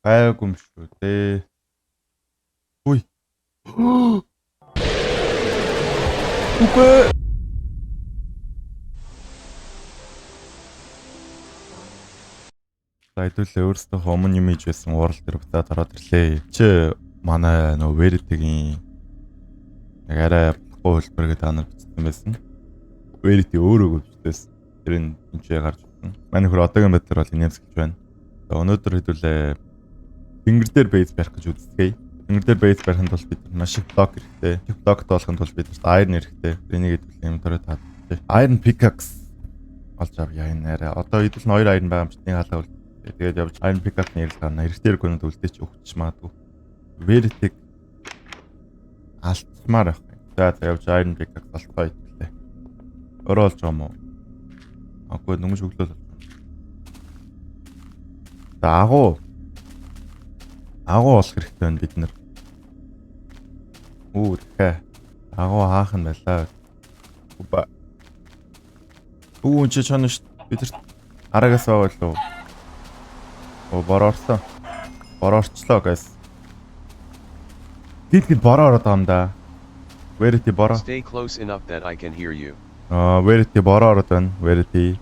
Гайгүй юм шүү дээ. Үй. Үгүй. За, хэдүүлээ өөрсдийнхөө өмнө юм хийж байсан уурал дээр буцаад ороод ирлээ. Чи манай нөө Verity-гийн нэг арай болохгүй хөлбөр гэдэг та нар бичсэн байсан. Verity өөрөө бичсэн. Тэр нь энэ ч гарч ирсэн. Манай хөр одоогийн байдлаар бол инээмсэглэж байна. За, өнөөдөр хэдүүлээ тэнгэр дээр base барих гэж үздэхэй. Тэнгэр дээр base барихын тулд бид маш их блок хэрэгтэй. Их блок тоолохын тулд бид нарт iron хэрэгтэй. Энийг хэдүүлээ юм дөрөв таад. Iron pickaxe олж авъя энэ арай. Одоо хэдүүл нь хоёр iron байгаа юм чи нэг халаа үл. Тэгээд явж iron pickaxe нэрл гарна. Хэрэгтэй хэрэггүнүүд үлдээч өгч магадгүй. Verity алдсмаар байх юм. За за, явж iron pickaxe олцгоо итлээ. Өөрөө олж байгаа юм уу? Агүй, нүмж өглөө л. За, агуу. Агуу болох хэрэгтэй байна бид нар. Үү, дахиад. Агуу хаах нь байлаа. Уба. Үү, энэ чи чонно шүү. Бид нарт араагаас байгаа болов. Оо, бороо орсон. Бороо орчлоо, guys. Гид гид бороо ороод байгаа юм да. Verity, бороо. Stay close enough that I can hear you. Аа, Verity, бороо ороод байна. Verity.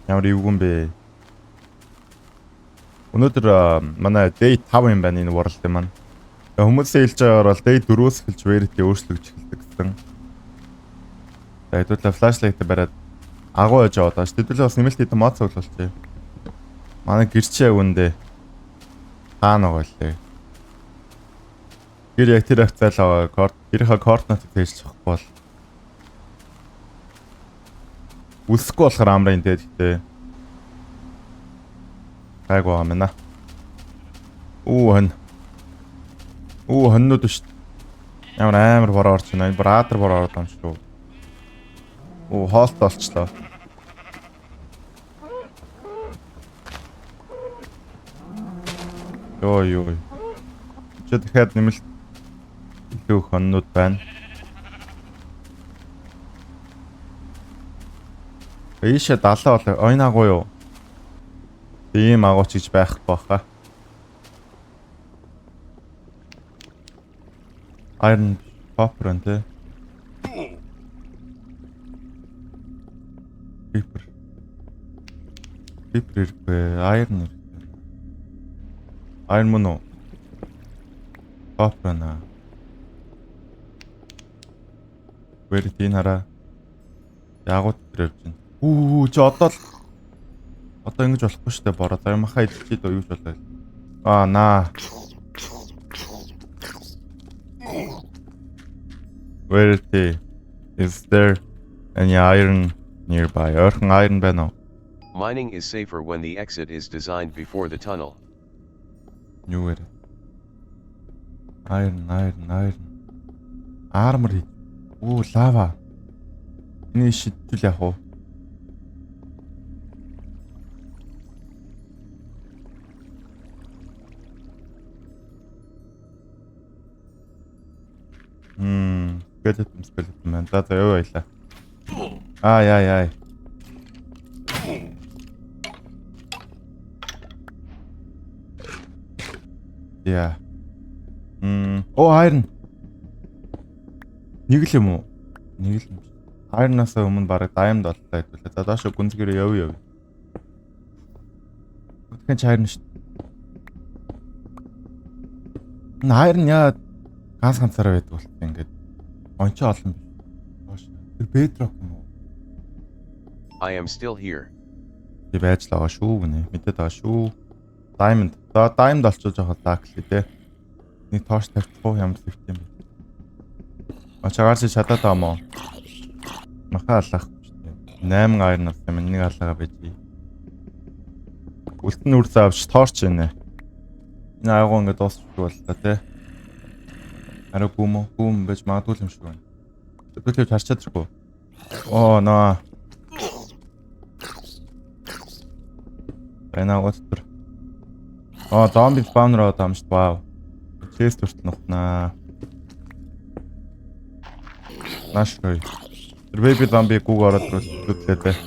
Ямар эвгүй юм бэ? Өнөөдөр манай day 5 юм байна энэ world маань. Хүмүүсээ хэлж байгаагаар бол day 4-өөс эхэлж Verity өөрчлөгдөж эхэлдэг гэсэн. За, хэдүүлээ flashlight бариад агуу яж яваад байгаа ш. Хэдүүлээ бас нэмэлт хэдэн мод цуглуулчих. Манай гэрчээ яг үндэ хаана байгаа лээ. Гэр яг тэр хавцаал байгаа. Корт гэрийнхээ координатыг цээжлэх байхгүй бол үлсэхгүй болохоор амрын тэ гэхдээ гайгүй байгаа юм байна. Үү, хон. Үү, хоннууд шүү. Ямар амар бороо орж байна. Энэ братер бороо ороод юм шүү. Үү, хоолтой болчлоо. Йоо ёо. Чи дахиад нэмэлт илүү их хоннууд байна. Ийшээ далаа бол ойн агуу юу? Тийм агууч гэж байхгүй баха. Iron, copper энэ тэ. Creeper. Creeper ирэхгүй. Iron ирэхгүй. Iron мөн үү? Copper байна. Verity, энэ хараа. Ягууд дээр явж байна. Үү, чи одоо л одоо ингэж болохгүй шүү дээ, бороо. За, юмхаа идчихээ дөө, юу ч болоо. Аа, наа. Verity, is there any iron nearby? Ойрхон iron байна уу? Mining is safer when the exit is designed before the tunnel. Юу вэ? Iron, iron, iron. Armor хий. Оо, лава. Энэ шидвэл яах вэ? Skeleton, skeleton байна. За за, юу байлаа. Ай ай ай. Яа. Оо, iron. Нэг л юм уу? Нэг л юм. Iron-аас өмнө бараг diamond оллоо хэвлээ. За, доошо гүнзгийрээ яв яв. Тэгэхээр чи iron шүү. Энэ iron яа ганц ганцаараа байдаг болт ингээд. Онцоо олон биш. Доош. Тэр bedrock юм уу? I am still here. Би байж л байгаа шүү гинэ. Мэдээд байгаа шүү. Diamond. За, diamond олчвол жоохон luck л дээ. Нэг тоош тавьчих уу, ямар сэвт юм бэ? А, чагаар чи чадаад байгаа мó? Маха алаахгүй шүү дээ. 8 iron авсан юм. Нэг алаага байж. Үлтэн үр заавч torch инэ. Энэ агуу ингээд дуусчих боллоо те. Арай гүм үү? Гүм байж магадгүй юм шиг байна. Тэгэлж харчаад ирэхгүй. Оо ноо. Энэ агуу дотор. Аа, зомби spawner аваад юм шүү дээ. Вау. Chest хүртэл нухнаа. Нааш хөөе. Тэр baby зомби гүг ороод ирвэл дээ.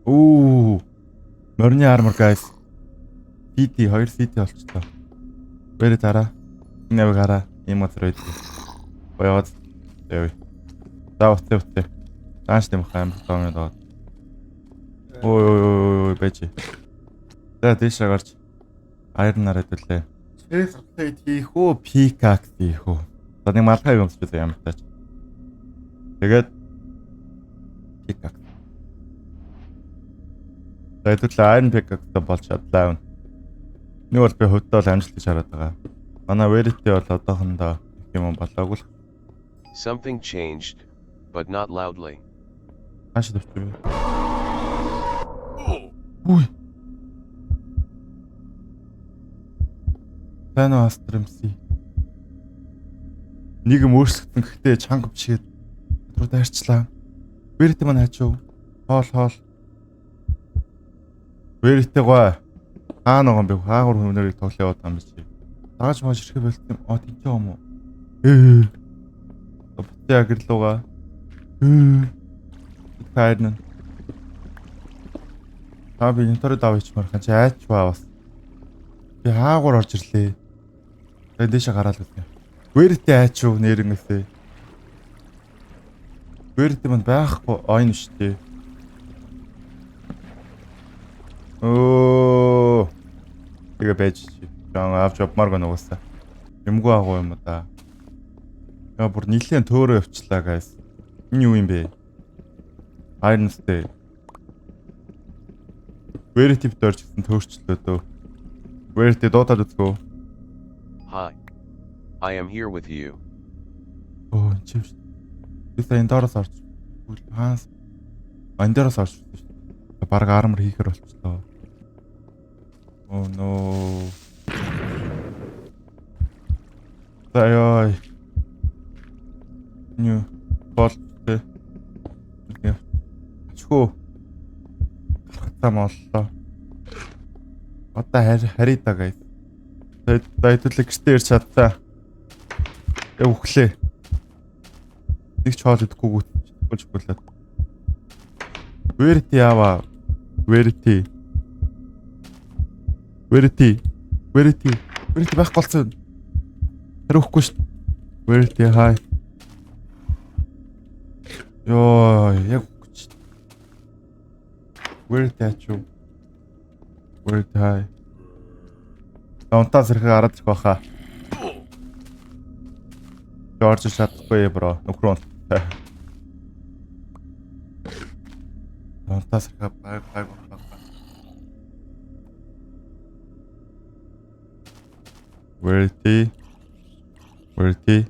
Үу. Морины armor, guys. CT 2 CT болчихлоо. Бэрэ дараа. Энэ авиг хараа. Ийм газар байдаг. Боёод. Явъя. За, уцаа, уцаа. Дааш тийм амар тоо юм доо. Ой ой ой ой, байж. За, дээшээ гарч iron нараад үлээ. Chest plate хийх үү, pickaxe хийх үү? За, нэг малгай өмсч үзье ямар тач. Тэгээд pickaxe. За, хэдүүлээ iron pickaxe болж чадлаа. Нэг бол би хувьдаа бол амжилт гэж хараад байгаа. Манай Verity бол одоохондоо их юм болоогүй л. Something changed, but not loudly. Хаашаа тавьчих вэ? Үгүй. Сайн уу, Астр MC. Нэг юм өөрчлөгдсөн, гэхдээ чанга бичгээд руу дайрчлаа. Verity маань хаачив. Хоол, хоол. Verity гой. Хаана байгаа юм бэ? Хаагур хүмүүрийг тоглоо яваад байгаа юм чи. Дагаж мааж ирэхэ болт юм. А, тийч юм уу? Ээ. Бутя гэрлүүга. Ээ. Хайрна. Та би инторид авчихмаар хан чи айч ба бас. Би хаагур орж ирлээ. Тэгээ дээшээ гараал үзнэ. Verity айч уу нэрнгэсээ. Verity манд байхгүй айн шүү дээ. Оо. Тэгээ байж чи. Жан авч явмааргүй нугасаа. Юмгүй агуу юм да. Яа, бүр нилээн төөрөө явчлаа, guys. Энэ юу юм бэ? Iron Steel. Verity бит орж ирсэн, төөрчлөө дөө. Verity дуудаад үзгөө. Hi. I am here with you. Оо, энэ чи биш. Би сая энэ доороос орж. Хаанаас? Энэ доороос орж ирсэн шүү дээ. Бараг armor хийхэр болчихлоо. Oh no. За, ёо. Ню бол тэ. Ачгүй. Гарахтаа моллоо. Одоо харъя да, guys. Тэгээд за, хэдүүлээ гэртээ ирч чадлаа. Яг үхлээ. Нэг ч хоол идэхгүй гүйтж болоод. Verity яава. Verity. Verity. Verity. Verity байхгүй болсон. Хариухгүй шүү. Verity, hi. Йоо, яг үхэж. Verity ачуу. Verity, hi. Унтаа сэрхэг гараад ирэх байхаа. Жорж чадахгүй, bro. Нөхрөө. Унтаа сэрхэг баг баг баг баг. Verity. Verity.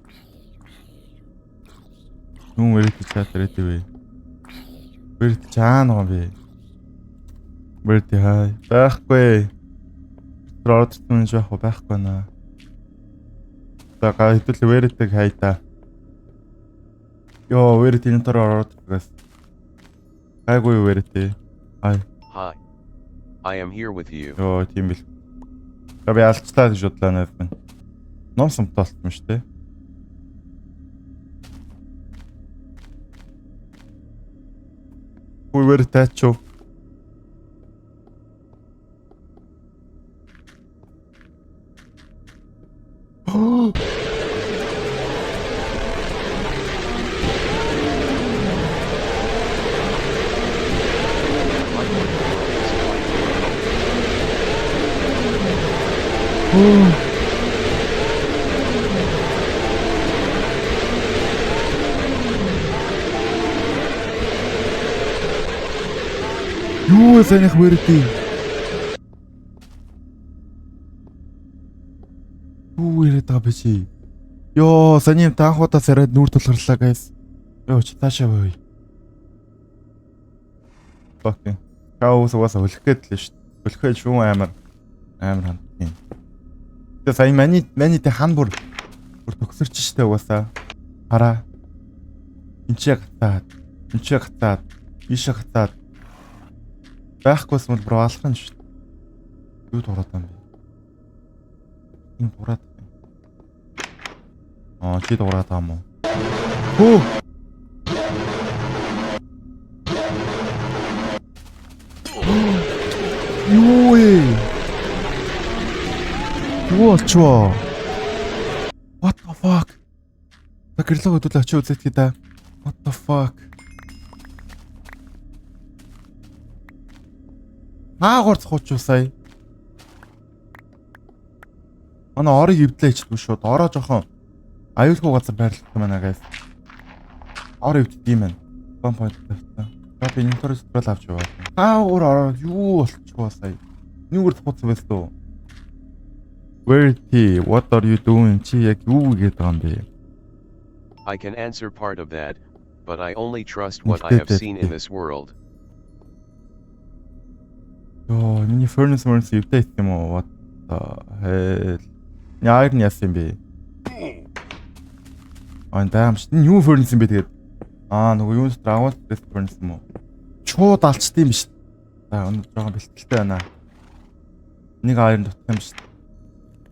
Нүн Verity чат ирээд вэ? Verity чаана байгаа юм бэ? Verity, hi. Байхгүй. Тэр ороод ирсэн юм яах вэ? Байхгүй наа. За, га хэдүүлээ Verity-г хайдаа. Йоо, Verity энэ тор ороод иргээс. Гайгүй, Verity. Hi. Hi. I am here with you. Йоо, тийм бил. За, би алчлаа гэж бодлоо найз минь. Ном сумтай болтсон шүү дээ. Хүй, Verity ачуу. Like what the world is going through. Хөө. Юу вэ санийх Verity? Юу яриад байгаа бэ чи? Йоо, саний таанхуудаа сараад нүүр тулгарлаа, guys. Йоо, чи таашаа бай. Fucking. Каус угаасаа хөлөх гээд л шүү дээ. Хөлөхөө шүүн амар амар хандтын. Тэгээ сая миний тэ хан бүр бүр төгсөрч штэ угаасаа. Хараа. Энд чи гатаад, энд чи гатаад, ийшээ гатаад байхгүйсэн бол бүр алах нь шүү дээ. Юу дуурайд юм бэ? Энэ дуурайд. Аа, чи дуурайд байгаа юм уу? Хөө. Юу вэ? Юу болчихвоо? What the fuck? Та гэрлэг хөдөл очиж үзээдхий да. What the fuck? Наагур цохууч сая. Манай орыг эвдлээ ичдгүй шууд. Ороо жоохон аюулгүй газар байрлах юм байна guys. Ор эвддэг юм байна. One point тавьсан. За би инвентори сутрал авч яваа. Таагуур ороо юу болчихвоо сая. Нүгэр цохууцсан байсан уу? Verity, what are you doing? Чи яг юу хийгээд байгаа юм бэ? I can answer part of that, but I only trust what I have seen in this world. Йоо, миний furnace эвдээ идэх юм уу? What the hell? Миний iron яасан юм бэ? Аа, даам ш. Энэ юу furnace юм бэ тэгээд? Аа, нөгөө юун дотор агуул дэс furnace юм уу? Чууд алчт юм биш. За, өнөө жоохон бэлтгэлтэй байна. Нэг iron дутах юм биш.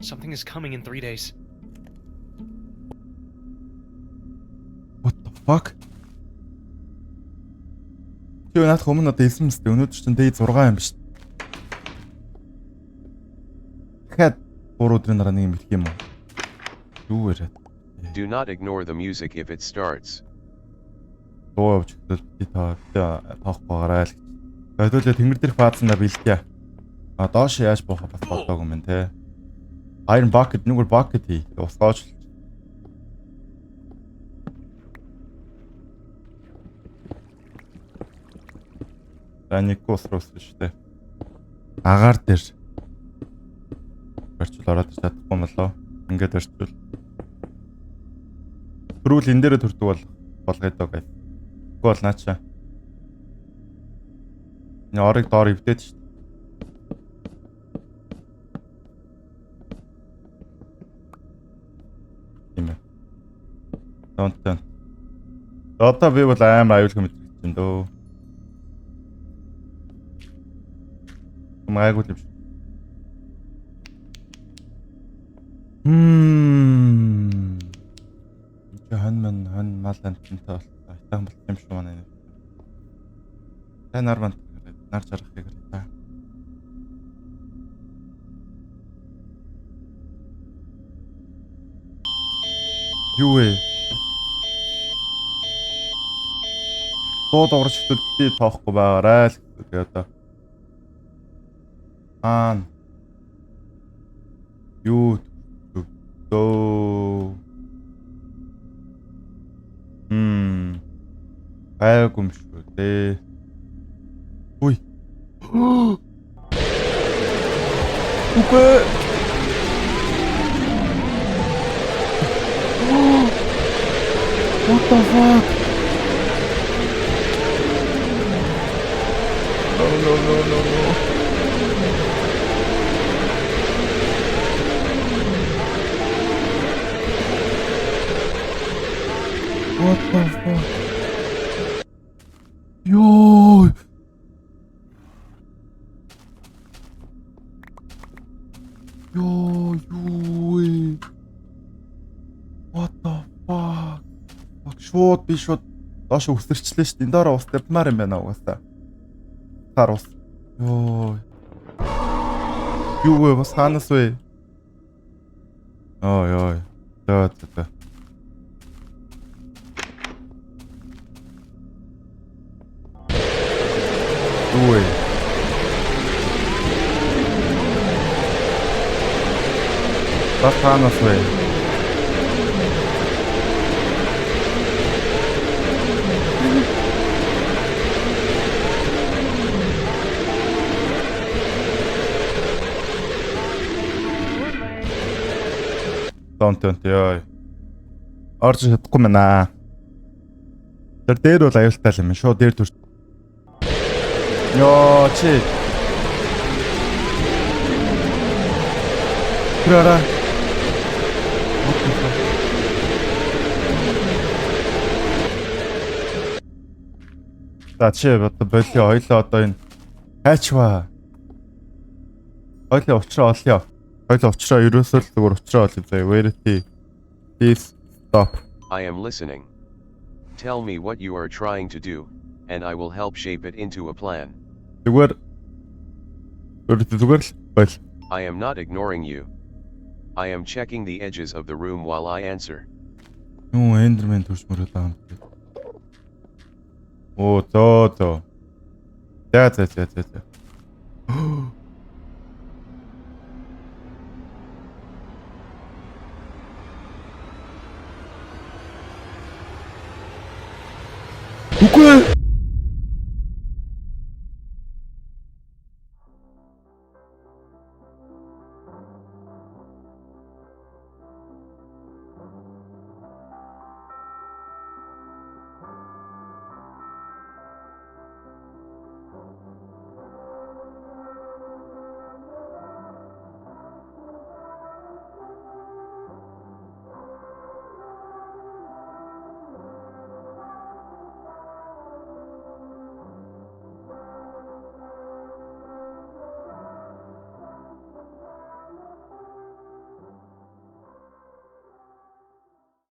Something is coming in 3 days. What the fuck? Чи наадах өмнө одоо хэлсэн мэт өнөөдөр чинь day 6 юм биш. Дахиад 3 өдрийн дараа нэг юм бэлэх юм уу? Юу яриад. Do not ignore the music if it starts. Дуу явж өгдөл би та тоохгүй байгаарай л гэж. Хэдүүлээ тэнгэр дээрх баазандаа бэлдъя. А доош яаж буухаа бас бодоагүй юм те. Iron bucket нүгэр bucket хий. Усгаач. За нэггүй ус руу өссөн шүү дээ. Агаар дээр барьчвал ороод ир чадахгүй юм болоо. Ингээд барьчвал. Төрүүл энэ дээрээ төрдөг бол болгоё доо гай. Үгүй бол наача. Энэ орыг доор эвдээд шүү дээ. Тийм ээ. Донтон. Одоо би бол амар аюулгүй мэдрэгдэж байна дөө. Гайгүй юм шиг. Чи хон мэн хон мал амтантай бол айтайхан болт юм шүү манай. Та нар манд нар жаргахыг та. Юу вэ? Дуу дуурч хөтөл би тоохгүй байгаарай л гэдэг одоо. Аа. Юу дөө. Гайгүй юм шүү дээ. Үй. Үгүй. What the fuck? No, no, no, no, no. What the fuck? Йоо. Йоо, юу вэ? What the fuck? Fuck, шууд би шууд доош өсөрчлээ шүү дээ. Энэ доороо ус тавьмаар юм байна угаасаа. Таар ус. Йоо. Юу вэ? Бас хаанаас вэ? Ой ой. За за за. Юу вэ? Бас хаанаас вэ? Донт донт ёо. Орж чадахгүй мэнэ. Тэр дээр бол аюултай юм. Шууд дээр түр. Йоо чи. Тэр ара. What the fuck? За чи одоо болио ойлоо одоо энэ хайчваа. Ойлоо уучраа олъё. Ойлоо уучраа ерөөсөө л зүгээр уучраа олъё заяа. Verity. Please stop. I am listening. Tell me what you are trying to do, and I will help shape it into a plan. Зүгээр Verity, зүгээр л байл. I am not ignoring you. I am checking the edges of the room while I answer. Юу, Enderman төрж мөрөөд байгаа юм бэ? Оо, зөө зөө. За за за за за.